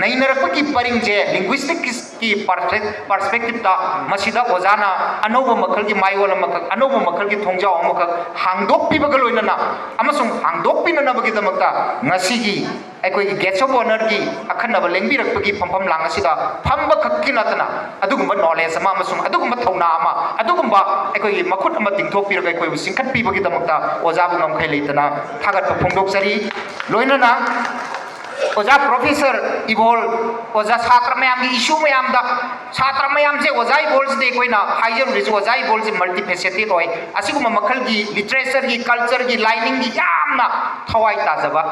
ꯅꯩꯅꯔꯛꯄꯒꯤ ꯄꯔꯤꯡꯁꯦ ꯂꯤꯡꯒ꯭ꯋꯤꯁꯇꯤꯛꯀꯤ ꯄꯔꯁꯄꯦꯛ-, ꯄꯔꯁꯄꯦꯛꯇꯤꯞꯇ ꯃꯁꯤꯗ ꯑꯣꯖꯥꯅ ꯑꯅꯧꯕ ꯃꯈꯜꯒꯤ ꯃꯥꯏꯌꯣꯜ ꯑꯃꯈꯛ, ꯑꯅꯧꯕ ꯃꯈꯜꯒꯤ ꯊꯣꯡꯖꯥꯎ ꯑꯃꯈꯛ ꯍꯥꯡꯗꯣꯛꯄꯤꯕꯒ ꯂꯣꯏꯅꯅ ꯑꯃꯁꯨꯡ ꯍꯥꯡꯗꯣꯛꯄꯤꯅꯅꯕꯒꯤꯗꯃꯛꯇ ꯉꯁꯤꯒꯤ ꯑꯩꯈꯣꯏꯒꯤ ꯒꯦꯁ ꯑꯣꯐ ꯑꯣꯅꯔꯒꯤ ꯑꯈꯟꯅꯕ ꯂꯦꯡꯕꯤꯔꯛꯄꯒꯤ ꯐꯝꯐꯝ ꯂꯥꯡ ꯑꯁꯤꯗ ꯐꯝꯕ ꯈꯛꯀꯤ ꯅꯠꯇꯅ ꯑꯗꯨꯒꯨꯝꯕ ꯅꯣꯂꯦꯖ ꯑꯃ ꯑꯃꯁꯨꯡ ꯑꯗꯨꯒꯨꯝꯕ ꯊꯧꯅꯥ ꯑꯃ, ꯑꯗꯨꯒꯨꯝꯕ ꯑꯩꯈꯣꯏꯒꯤ ꯃꯈꯨꯠ ꯑꯃ ꯇꯤꯡꯊꯣꯛꯄꯤꯔꯒ ꯑꯩꯈꯣꯏꯕꯨ ꯆꯤꯡꯈꯠꯄꯤꯕꯒꯤꯗꯃꯛꯇ ꯑꯣꯖꯥꯕꯨ ꯉꯝꯈꯩ ꯂꯩꯇꯅ ꯊꯥꯒꯠꯄ ꯐꯣꯡꯗꯣꯛꯆꯔꯤ꯫ ꯂꯣꯏꯅꯅ ꯑꯣꯖꯥ ꯄ꯭ꯔꯣꯐꯦꯁꯔ ꯏꯕꯣꯜ, ꯑꯣꯖꯥ ꯁꯥꯇ꯭ꯔ ꯃꯌꯥꯝꯒꯤ ꯏꯁꯨ ꯃꯌꯥꯝꯗ, ꯁꯥꯇ꯭ꯔ ꯃꯌꯥꯝꯁꯦ ꯑꯣꯖꯥ ꯏꯕꯣꯜꯁꯤꯗ ꯑꯩꯈꯣꯏꯅ ꯍꯥꯏꯖꯔꯨꯔꯤꯁꯤ, ꯑꯣꯖꯥ ꯏꯕꯣꯜꯁꯤ ꯃꯜꯇꯤꯐꯦꯁꯦꯇꯦꯠ ꯑꯣꯏ꯫ ꯑꯁꯤꯒꯨꯝꯕ ꯃꯈꯜꯒꯤ ꯂꯤꯇꯔꯦꯆꯔꯒꯤ, ꯀꯜꯆꯔꯒꯤ, ꯂꯥꯏꯅꯤꯡꯒꯤ ꯌꯥꯝꯅ ꯊꯋꯥꯏ ꯇꯥꯖꯕ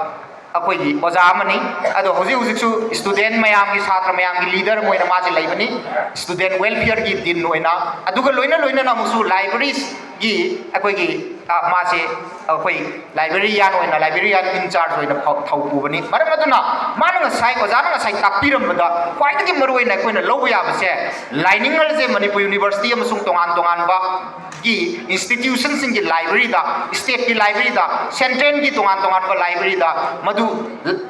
ꯑꯩꯈꯣꯏꯒꯤ ꯑꯣꯖꯥ ꯑꯃꯅꯤ꯫ ꯑꯗꯣ ꯍꯧꯖꯤꯛ ꯍꯧꯖꯤꯛꯁꯨ ꯁ꯭ꯇꯨꯗꯦꯟ ꯃꯌꯥꯝꯒꯤ, ꯁꯥꯇ꯭ꯔ ꯃꯌꯥꯝꯒꯤ ꯂꯤꯗꯔ ꯑꯃ ꯑꯣꯏꯅ ꯃꯥꯁꯦ ꯂꯩꯕꯅꯤ, ꯁ꯭ꯇꯨꯗꯦꯟ ꯋꯦꯜꯐꯤꯌꯔꯒꯤ ꯗꯤꯟ ꯑꯣꯏꯅ꯫ ꯑꯗꯨꯒ ꯂꯣꯏꯅ ꯂꯣꯏꯅꯅ ꯑꯃꯨꯛꯁꯨ ꯂꯥꯏꯕ꯭ꯔꯦꯔꯤꯁ ꯒꯤ ꯑꯩꯈꯣꯏꯒꯤ, ꯑ, ꯃꯥꯁꯦ ꯑꯩꯈꯣꯏ librarian ꯑꯣꯏꯅ, librarian in charge ꯑꯣꯏꯅ ꯐ-, ꯊꯧ ꯄꯨꯕꯅꯤ꯫ ꯃꯔꯝ ꯑꯗꯨꯅ ꯃꯥꯅ ꯉꯁꯥꯏ, ꯑꯣꯖꯥꯅ ꯉꯁꯥꯏ ꯇꯥꯛꯄꯤꯔꯝꯕꯗ ꯈ꯭ꯋꯥꯏꯗꯒꯤ ꯃꯔꯨꯑꯣꯏꯅ ꯑꯩꯈꯣꯏꯅ ꯂꯧꯕ ꯌꯥꯕꯁꯦ, ꯂꯥꯏꯅꯤꯡꯍꯜꯁꯦ ꯃꯅꯤꯄꯨꯔ university ꯑꯃꯁꯨꯡ ꯇꯣꯉꯥꯟ ꯇꯣꯉꯥꯟꯕ ꯒꯤ institutionꯁꯤꯡꯒꯤ libraryꯗ, stateꯀꯤ libraryꯗ, centralꯒꯤ ꯇꯣꯉꯥꯟ ꯇꯣꯉꯥꯟꯕ libraryꯗ ꯃꯗꯨ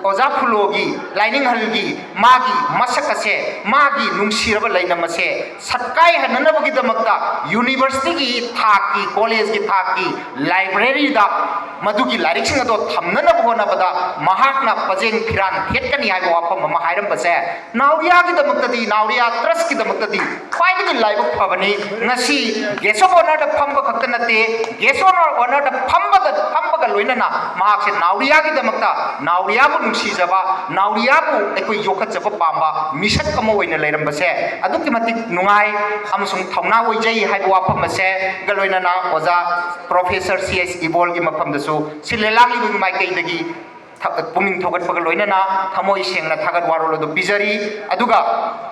ꯑꯣꯖꯥ ꯐꯨꯂꯣꯒꯤ ꯂꯥꯏꯅꯤꯡꯍꯜꯒꯤ ꯃꯥꯒꯤ ꯃꯁꯛ ꯑꯁꯦ, ꯃꯥꯒꯤ ꯅꯨꯡꯁꯤꯔꯕ ꯂꯩꯅꯝ ꯑꯁꯦ ꯁꯛꯀꯥꯏꯍꯟꯅꯅꯕꯒꯤꯗꯃꯛꯇ universityꯒꯤ ꯊꯥꯛꯀꯤ, collegeꯀꯤ ꯊꯥꯛꯀꯤ libraryꯗ ꯃꯗꯨꯒꯤ ꯂꯥꯏꯔꯤꯛꯁꯤꯡ ꯑꯗꯣ ꯊꯝꯅꯅꯕ ꯍꯣꯠꯅꯕꯗ ꯃꯍꯥꯛꯅ ꯄꯖꯦꯡ ꯐꯤꯔꯥꯟ ꯊꯦꯠꯀꯅꯤ ꯍꯥꯏꯕ ꯋꯥꯐꯝ ꯑꯃ ꯍꯥꯏꯔꯝꯕꯁꯦ, ꯅꯥꯎꯔꯤꯌꯥꯒꯤꯗꯃꯛꯇꯗꯤ, ꯅꯥꯎꯔꯤꯌꯥ trustꯀꯤꯗꯃꯛꯇꯗꯤ ꯈ꯭ꯋꯥꯏꯗꯒꯤ ꯂꯥꯏꯕꯛ ꯐꯕꯅꯤ꯫ ꯉꯁꯤ guest of honourꯗ ꯐꯝꯕ ꯈꯛꯇ ꯅꯠꯇꯦ, guest of honourꯗ ꯐꯝꯕꯗ, ꯐꯝꯕꯒ ꯂꯣꯏꯅꯅ ꯃꯍꯥꯛꯁꯦ ꯅꯥꯎꯔꯤꯌꯥꯒꯤꯗꯃꯛꯇ, ꯅꯥꯎꯔꯤꯌꯥꯕꯨ ꯅꯨꯡꯁꯤꯖꯕ, ꯅꯥꯎꯔꯤꯌꯥꯕꯨ ꯑꯩꯈꯣꯏ ꯌꯣꯛꯈꯠꯆꯕ ꯄꯥꯝꯕ ꯃꯤꯁꯛ ꯑꯃ ꯑꯣꯏꯅ ꯂꯩꯔꯝꯕꯁꯦ ꯑꯗꯨꯛꯀꯤ ꯃꯇꯤꯛ ꯅꯨꯡꯉꯥꯏ ꯑꯃꯁꯨꯡ ꯊꯧꯅꯥ ꯑꯣꯏꯖꯩ ꯍꯥꯏꯕ ꯋꯥꯐꯝ ꯑꯁꯦꯒ ꯂꯣꯏꯅꯅ ꯑꯣꯖꯥ Professor C H ꯏꯕꯣꯜꯒꯤ ꯃꯐꯝꯗꯁꯨ ꯁꯤꯜꯂꯦ ꯂꯥꯡꯂꯤꯕꯒꯤ ꯃꯥꯏꯀꯩꯗꯒꯤ ꯊ-, ꯄꯨꯛꯅꯤꯡ ꯊꯧꯒꯠꯄꯒ ꯂꯣꯏꯅꯅ ꯊꯃꯣꯏ ꯁꯦꯡꯅ ꯊꯥꯒꯠ ꯋꯥꯔꯣꯜ ꯑꯗꯨ ꯄꯤꯖꯔꯤ꯫ ꯑꯗꯨꯒ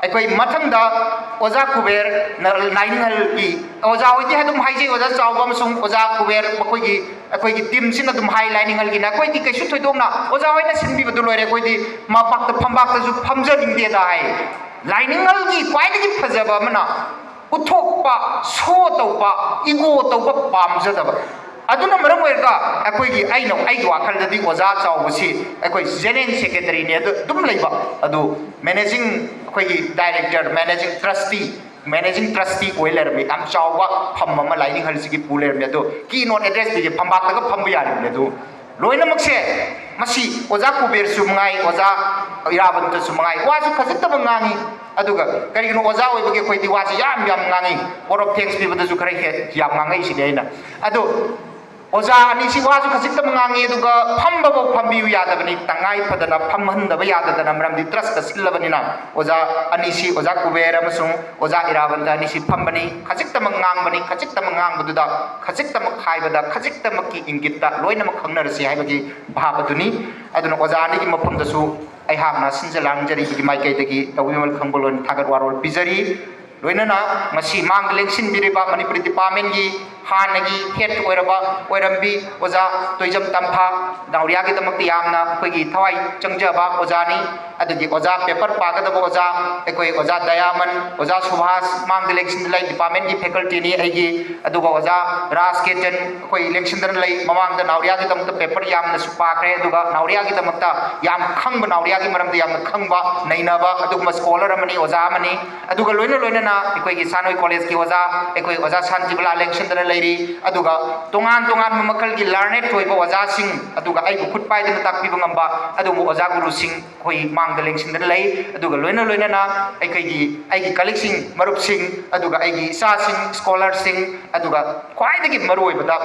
ꯑꯩꯈꯣꯏ ꯃꯊꯪꯗ ꯑꯣꯖꯥ ꯀꯨꯕꯦꯔ ꯅ-, ꯂꯥꯏꯅꯤꯡꯍꯜꯒꯤ ꯑꯣꯖꯥ ꯍꯣꯏꯗꯤ ꯑꯗꯨꯝ ꯍꯥꯏꯖꯩ, ꯑꯣꯖꯥ ꯆꯥꯎꯕ ꯑꯃꯁꯨꯡ ꯑꯣꯖꯥ ꯀꯨꯕꯦꯔ ꯃꯈꯣꯏꯒꯤ, ꯑꯩꯈꯣꯏꯒꯤ teamꯁꯤꯅ ꯑꯗꯨꯝ ꯍꯥꯏ, ꯂꯥꯏꯅꯤꯡꯍꯜꯒꯤꯅ ꯑꯩꯈꯣꯏꯗꯤ ꯀꯩꯁꯨ ꯊꯣꯏꯗꯣꯛꯅ ꯑꯣꯖꯥ ꯍꯣꯏꯅ ꯁꯤꯟꯕꯤꯕꯗꯨ ꯂꯣꯏꯔꯦ, ꯑꯩꯈꯣꯏꯗꯤ ꯃꯄꯥꯛꯇ ꯐꯝꯕꯥꯛꯇꯁꯨ ꯐꯝꯖꯅꯤꯡꯗꯦꯗ ꯍꯥꯏ꯫ ꯂꯥꯏꯅꯤꯡꯍꯜꯒꯤ ꯈ꯭ꯋꯥꯏꯗꯒꯤ ꯐꯖꯕ ꯑꯃꯅ ꯎꯠꯊꯣꯛꯄ, show ꯇꯧꯕ, ego ꯇꯧꯕ ꯄꯥꯝꯖꯗꯕ꯫ ꯑꯗꯨꯅ ꯃꯔꯝ ꯑꯣꯏꯔꯒ ꯑꯩꯈꯣꯏꯒꯤ, ꯑꯩꯅ, ꯑꯩꯒꯤ ꯋꯥꯈꯜꯗꯗꯤ ꯑꯣꯖꯥ ꯆꯥꯎꯕꯁꯤ ꯑꯩꯈꯣꯏ general secretaryꯅꯦ ꯑꯗꯨ ꯑꯗꯨꯝ ꯂꯩꯕ, ꯑꯗꯨ managing, ꯑꯩꯈꯣꯏꯒꯤ director, managing trustee, managing trustee ꯑꯣꯏ ꯂꯩꯔꯝꯃꯤ꯫ ꯌꯥꯝ ꯆꯥꯎꯕ ꯐꯝ ꯑꯃ ꯂꯥꯏꯅꯤꯡꯍꯜꯁꯤꯒꯤ ꯄꯨ ꯂꯩꯔꯝꯃꯤ꯫ ꯑꯗꯨ keynote address ꯄꯤꯒꯦ, ꯐꯝꯕꯥꯛꯇꯒ ꯐꯝꯕ ꯌꯥꯔꯤꯕꯅꯤ꯫ ꯑꯗꯨ ꯂꯣꯏꯅꯃꯛꯁꯦ ꯃꯁꯤ ꯑꯣꯖꯥ ꯀꯨꯕꯦꯔꯁꯨ ꯃꯉꯥꯏ, ꯑꯣꯖꯥ ꯏꯔꯥꯕꯟꯇꯁꯨ ꯃꯉꯥꯏ, ꯋꯥꯁꯨ ꯈꯖꯤꯛꯇꯃꯛ ꯉꯥꯡꯉꯤ꯫ ꯑꯗꯨꯒ ꯀꯔꯤꯒꯤꯅꯣ, ꯑꯣꯖꯥ ꯑꯣꯏꯕꯒꯤ ꯑꯩꯈꯣꯏꯗꯤ ꯋꯥꯁꯤ ꯌꯥꯝ ꯌꯥꯝ ꯉꯥꯡꯉꯤ꯫ Word of thanks ꯄꯤꯕꯗꯁꯨ ꯈꯔ ꯍꯦꯛ ꯌꯥꯝ ꯉꯥꯡꯉꯛꯏꯁꯤꯅꯤ ꯑꯩꯅ꯫ ꯑꯗꯣ ꯑꯣꯖꯥ ꯑꯅꯤꯁꯤ ꯋꯥꯁꯨ ꯈꯖꯤꯛꯇꯃꯛ ꯉꯥꯡꯉꯤ, ꯑꯗꯨꯒ ꯐꯝꯕꯐꯥꯎ ꯐꯝꯕꯤꯌꯨ ꯌꯥꯗꯕꯅꯤ, ꯇꯉꯥꯏ ꯐꯗꯅ ꯐꯝꯍꯟꯗꯕ ꯌꯥꯗꯗꯅ, ꯃꯔꯝꯗꯤ trustꯀ ꯁꯤꯜꯂꯕꯅꯤꯅ꯫ ꯑꯣꯖꯥ ꯑꯅꯤꯁꯤ, ꯑꯣꯖꯥ ꯀꯨꯕꯦꯔ ꯑꯃꯁꯨꯡ ꯑꯣꯖꯥ ꯏꯔꯥꯕꯟꯇ ꯑꯅꯤꯁꯤ ꯐꯝꯕꯅꯤ, ꯈꯖꯤꯛꯇꯃꯛ ꯉꯥꯡꯕꯅꯤ, ꯈꯖꯤꯛꯇꯃꯛ ꯉꯥꯡꯕꯗꯨꯗ ꯈꯖꯤꯛꯇꯃꯛ ꯍꯥꯏꯕꯗ ꯈꯖꯤꯛꯇꯃꯛꯀꯤ ꯏꯪꯒꯤꯠꯇ ꯂꯣꯏꯅꯃꯛ ꯈꯪꯅꯔꯁꯤ ꯍꯥꯏꯕꯒꯤ ꯚꯥꯕ ꯑꯗꯨꯅꯤ꯫ ꯑꯗꯨꯅ ꯑꯣꯖꯥ ꯑꯅꯤꯒꯤ ꯃꯐꯝꯗꯁꯨ ꯑꯩꯍꯥꯛꯅ ꯁꯤꯟꯖ ꯂꯥꯡꯖꯔꯤꯕꯒꯤ ꯃꯥꯏꯀꯩꯗꯒꯤ ꯇꯧꯕꯤꯃꯜ ꯈꯪꯕ ꯂꯣꯏꯅ ꯊꯥꯒꯠ ꯋꯥꯔꯣꯜ ꯄꯤꯖꯔꯤ꯫ ꯂꯣꯏꯅꯅ ꯉꯁꯤ ꯃꯥꯡꯗ ꯂꯦꯡꯁꯤꯟꯕꯤꯔꯤꯕ ꯃꯅꯤꯄꯨꯔꯤ departmentꯀꯤ ꯍꯥꯟꯅꯒꯤ ꯍꯦꯠ ꯑꯣꯏꯔꯕ, ꯑꯣꯏꯔꯝꯕꯤ ꯑꯣꯖꯥ ꯇꯣꯏꯖꯝ ꯇꯝꯐꯥ, ꯅꯥꯎꯔꯤꯌꯥꯒꯤꯗꯃꯛꯇ ꯌꯥꯝꯅ ꯑꯩꯈꯣꯏꯒꯤ ꯊꯋꯥꯏ ꯆꯪꯖꯕ ꯑꯣꯖꯥꯅꯤ꯫ ꯑꯗꯨꯒꯤ ꯑꯣꯖꯥ, ꯄꯦꯄꯔ ꯄꯥꯒꯗꯕ ꯑꯣꯖꯥ, ꯑꯩꯈꯣꯏ ꯑꯣꯖꯥ ꯗꯌꯥꯃꯟ, ꯑꯣꯖꯥ ꯁꯨꯚꯥꯁ, ꯃꯥꯡꯗ ꯂꯦꯡꯁꯤꯟꯗ ꯂꯩ, ꯗꯤꯄꯥꯔꯠꯃꯦꯟꯒꯤ ꯐꯦꯀꯜꯇꯤꯅꯤ ꯑꯩꯒꯤ꯫ ꯑꯗꯨꯒ ꯑꯣꯖꯥ ꯔꯥꯖ ꯀꯦꯇꯟ, ꯑꯩꯈꯣꯏ ꯂꯦꯡꯁꯤꯟꯗꯅ ꯂꯩ꯫ ꯃꯃꯥꯡꯗ ꯅꯥꯎꯔꯤꯌꯥꯒꯤꯗꯃꯛꯇ ꯄꯦꯄꯔ ꯌꯥꯝꯅꯁꯨ ꯄꯥꯈ꯭ꯔꯦ, ꯑꯗꯨꯒ ꯅꯥꯎꯔꯤꯌꯥꯒꯤꯗꯃꯛꯇ ꯌꯥꯝ ꯈꯪꯕ, ꯅꯥꯎꯔꯤꯌꯥꯒꯤ ꯃꯔꯝꯗ ꯌꯥꯝꯅ ꯈꯪꯕ, ꯅꯩꯅꯕ ꯑꯗꯨꯒꯨꯝꯕ ꯁ꯭ꯀꯣꯂꯔ ꯑꯃꯅꯤ, ꯑꯣꯖꯥ ꯑꯃꯅꯤ꯫ ꯑꯗꯨꯒ ꯂꯣꯏꯅ ꯂꯣꯏꯅꯅ ꯑꯩꯈꯣꯏꯒꯤ ꯁꯥꯟꯅꯣꯏ ꯀꯣꯂꯦꯖꯀꯤ ꯑꯣꯖꯥ, ꯑꯩꯈꯣꯏ ꯑꯣꯖꯥ ꯁꯥꯟꯇꯤꯕꯂꯥ ꯂꯦꯡꯁꯤꯟꯗꯅ ꯂꯩꯔꯤ꯫ ꯑꯗꯨꯒ ꯇꯣꯉꯥꯟ ꯇꯣꯉꯥꯟꯕ ꯃꯈꯜꯒꯤ ꯂꯥꯔꯅꯦꯠ ꯑꯣꯏꯕ ꯑꯣꯖꯥꯁꯤꯡ, ꯑꯗꯨꯒ ꯑꯩꯕꯨ ꯈꯨꯠ ꯄꯥꯏꯗꯨꯅ ꯇꯥꯛꯄꯤꯕ ꯉꯝꯕ ꯑꯗꯨꯒꯨꯝꯕ ꯑꯣꯖꯥ ꯒꯨꯔꯨꯁꯤꯡ ꯑꯩꯈꯣꯏ ꯃꯥꯡꯗ ꯂꯦꯡꯁꯤꯟꯗꯅ ꯂꯩ꯫ ꯑꯗꯨꯒ ꯂꯣꯏꯅ ꯂꯣꯏꯅꯅ ꯑꯩꯈꯣꯏꯒꯤ, ꯑꯩꯒꯤ ꯀꯂꯤꯛꯁꯤꯡ, ꯃꯔꯨꯞꯁꯤꯡ, ꯑꯗꯨꯒ ꯑꯩꯒꯤ ꯏꯆꯥꯁꯤꯡ, ꯁ꯭ꯀꯣꯂꯔꯁꯤꯡ, ꯑꯗꯨꯒ ꯈ꯭ꯋꯥꯏꯗꯒꯤ ꯃꯔꯨꯑꯣꯏꯕꯗ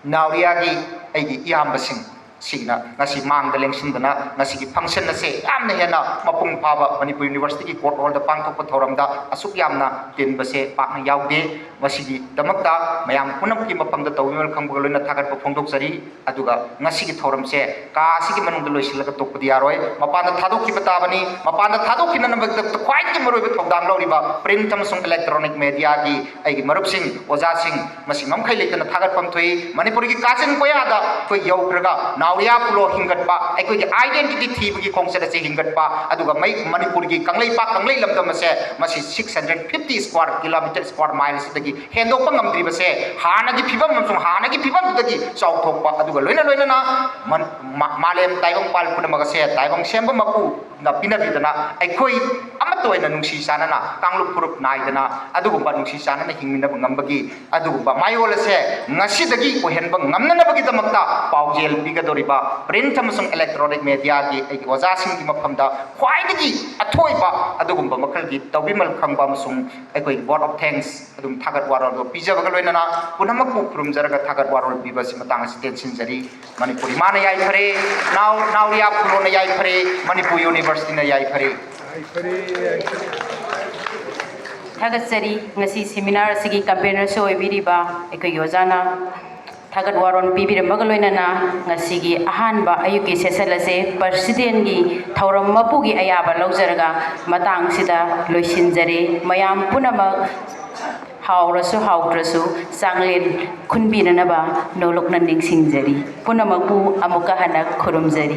ꯅꯥꯎꯔꯤꯌꯥꯒꯤ ꯑꯩꯒꯤ ꯏꯌꯥꯝꯕꯁꯤꯡ ꯁꯤꯒꯤꯅ ꯉꯁꯤ ꯃꯥꯡꯗ ꯂꯦꯡꯁꯤꯟꯗꯅ ꯉꯁꯤꯒꯤ ꯐꯪꯁꯟ ꯑꯁꯦ ꯌꯥꯝꯅ ꯍꯦꯟꯅ ꯃꯄꯨꯡ ꯐꯥꯕ ꯃꯅꯤꯄꯨꯔ ꯌꯨꯅꯤꯚꯔꯁꯤꯇꯤꯒꯤ ꯀꯣꯔꯠ ꯍꯣꯜꯗ ꯄꯥꯡꯊꯣꯛꯄ ꯊꯧꯔꯝꯗ ꯑꯁꯨꯛ ꯌꯥꯝꯅ ꯇꯤꯟꯕꯁꯦ ꯄꯥꯛꯅ ꯌꯥꯎꯗꯦ꯫ ꯃꯁꯤꯒꯤꯗꯃꯛꯇ ꯃꯌꯥꯝ ꯄꯨꯝꯅꯃꯛꯀꯤ ꯃꯐꯝꯗ ꯇꯧꯕꯤꯃꯜ ꯈꯪꯕꯒ ꯂꯣꯏꯅ ꯊꯥꯒꯠꯄ ꯐꯣꯡꯗꯣꯛꯆꯔꯤ꯫ ꯑꯗꯨꯒ ꯉꯁꯤꯒꯤ ꯊꯧꯔꯝꯁꯦ ꯀꯥ ꯑꯁꯤꯒꯤ ꯃꯅꯨꯡꯗ ꯂꯣꯏꯁꯤꯜꯂꯒ ꯇꯣꯛꯄꯗꯤ ꯌꯥꯔꯣꯏ, ꯃꯄꯥꯟꯗ ꯊꯥꯗꯣꯛꯈꯤꯕ ꯇꯥꯕꯅꯤ꯫ ꯃꯄꯥꯟꯗ ꯊꯥꯗꯣꯛꯈꯤꯅꯅꯕꯒꯤꯗꯃꯛꯇ ꯈ꯭ꯋꯥꯏꯗꯒꯤ ꯃꯔꯨꯑꯣꯏꯕ ꯊꯧꯗꯥꯡ ꯂꯧꯔꯤꯕ print ꯑꯃꯁꯨꯡ electronic mediaꯒꯤ ꯑꯩꯒꯤ ꯃꯔꯨꯞꯁꯤꯡ, ꯑꯣꯖꯥꯁꯤꯡ, ꯃꯁꯤ ꯉꯝꯈꯩ ꯂꯩꯇꯅ ꯊꯥꯒꯠꯐꯝ ꯊꯣꯛꯏ꯫ ꯃꯅꯤꯄꯨꯔꯒꯤ ꯀꯥꯆꯤꯟ ꯀꯣꯌꯥꯗ ꯑꯩꯈꯣꯏ ꯌꯧꯈ꯭ꯔꯒ ꯅꯥꯎꯔꯤꯌꯥ ꯐꯨꯂꯣ ꯍꯤꯡꯒꯠꯄ, ꯑꯩꯈꯣꯏꯒꯤ identity ꯊꯤꯕꯒꯤ ꯈꯣꯡꯆꯠ ꯑꯁꯤ ꯍꯤꯡꯒꯠꯄ, ꯑꯗꯨꯒ ꯃꯩ-, ꯃꯅꯤꯄꯨꯔꯒꯤ ꯀꯪꯂꯩꯄꯥꯛ, ꯀꯪꯂꯩ ꯂꯝꯗꯝ ꯑꯁꯦ ꯃꯁꯤ six hundred fifty square kilometre, square mile ꯁꯤꯗꯒꯤ ꯍꯦꯟꯗꯣꯛꯄ ꯉꯝꯗ꯭ꯔꯤꯕꯁꯦ ꯍꯥꯟꯅꯒꯤ ꯐꯤꯕꯝ ꯑꯃꯁꯨꯡ ꯍꯥꯟꯅꯒꯤ ꯐꯤꯕꯝꯗꯨꯗꯒꯤ ꯆꯥꯎꯊꯣꯛꯄ, ꯑꯗꯨꯒ ꯂꯣꯏꯅ ꯂꯣꯏꯅꯅ ꯃꯟ-, ꯃꯥ-, ꯃꯥꯂꯦꯝ ꯇꯥꯏꯕꯪꯄꯥꯜ ꯄꯨꯝꯅꯃꯛ ꯑꯁꯦ ꯇꯥꯏꯕꯪ ꯁꯦꯝꯕ ꯃꯄꯨ ꯅ ꯄꯤꯅꯕꯤꯗꯅ ꯑꯩꯈꯣꯏ ꯑꯃꯠꯇ ꯑꯣꯏꯅ ꯅꯨꯡꯁꯤ ꯆꯥꯟꯅꯅ ꯀꯥꯡꯂꯨꯞ ꯐꯨꯔꯨꯞ ꯅꯥꯏꯗꯅ ꯑꯗꯨꯒꯨꯝꯕ ꯅꯨꯡꯁꯤ ꯆꯥꯟꯅꯅ ꯍꯤꯡꯃꯤꯟꯅꯕ ꯉꯝꯕꯒꯤ ꯑꯗꯨꯒꯨꯝꯕ ꯃꯌꯣꯜ ꯑꯁꯦ ꯉꯁꯤꯗꯒꯤ ꯑꯣꯏꯍꯟꯕ ꯉꯝꯅꯅꯕꯒꯤꯗꯃꯛꯇ ꯄꯥꯎꯖꯦꯜ ꯄꯤꯒꯗꯧꯔꯤꯕ print ꯑꯃꯁꯨꯡ electronic mediaꯒꯤ ꯑꯩꯒꯤ ꯑꯣꯖꯥꯁꯤꯡꯒꯤ ꯃꯐꯝꯗ ꯈ꯭ꯋꯥꯏꯗꯒꯤ ꯑꯊꯣꯏꯕ ꯑꯗꯨꯒꯨꯝꯕ ꯃꯈꯜꯒꯤ ꯇꯧꯕꯤꯃꯜ ꯈꯪꯕ ꯑꯃꯁꯨꯡ ꯑꯩꯈꯣꯏꯒꯤ vote of thanks ꯑꯗꯨꯝ ꯊꯥꯒꯠ ꯋꯥꯔꯣꯜꯗꯣ ꯄꯤꯖꯕꯒ ꯂꯣꯏꯅꯅ ꯄꯨꯝꯅꯃꯛꯄꯨ ꯈꯨꯔꯨꯝꯖꯔꯒ ꯊꯥꯒꯠ ꯋꯥꯔꯣꯜ ꯄꯤꯕ ꯑꯁꯤ ꯃꯇꯥꯡ ꯑꯁꯤ ꯇꯦꯟꯁꯤꯟꯖꯔꯤ꯫ ꯃꯅꯤꯄꯨꯔ ꯏꯃꯥꯅ ꯌꯥꯏꯐꯔꯦ, ꯅꯥꯎ-, ꯅꯥꯎꯔꯤꯌꯥ ꯐꯨꯂꯣꯅ ꯌꯥꯏꯐꯔꯦ, ꯃꯅꯤꯄꯨꯔ ꯌꯨꯅꯤꯚꯔꯁꯤꯇꯤꯅ ꯌꯥꯏꯐꯔꯦ꯫ ꯊꯥꯒꯠꯆꯔꯤ꯫ ꯉꯁꯤ seminar ꯑꯁꯤꯒꯤ convenerꯁꯨ ꯑꯣꯏꯕꯤꯔꯤꯕ ꯑꯩꯈꯣꯏꯒꯤ ꯑꯣꯖꯥꯅ ꯊꯥꯒꯠ ꯋꯥꯔꯣꯜ ꯄꯤꯕꯤꯔꯝꯕꯒ ꯂꯣꯏꯅꯅ ꯉꯁꯤꯒꯤ ꯑꯍꯥꯟꯕ ꯑꯌꯨꯛꯀꯤ session ꯑꯁꯦ presidentꯀꯤ ꯊꯧꯔꯝ ꯃꯄꯨꯒꯤ ꯑꯌꯥꯕ ꯂꯧꯖꯔꯒ ꯃꯇꯥꯡꯁꯤꯗ ꯂꯣꯏꯁꯤꯟꯖꯔꯦ꯫ ꯃꯌꯥꯝ ꯄꯨꯝꯅꯃꯛ ꯍꯥꯎꯔꯁꯨ ꯍꯥꯎꯇ꯭ꯔꯁꯨ ꯆꯥꯡꯂꯦꯟ ꯈꯨꯟꯕꯤꯅꯅꯕ ꯅꯣꯂꯨꯛꯅ ꯅꯤꯡꯁꯤꯡꯖꯔꯤ꯫ ꯄꯨꯝꯅꯃꯛꯄꯨ ꯑꯃꯨꯛꯀ ꯍꯟꯅ ꯈꯨꯔꯨꯝꯖꯔꯤ꯫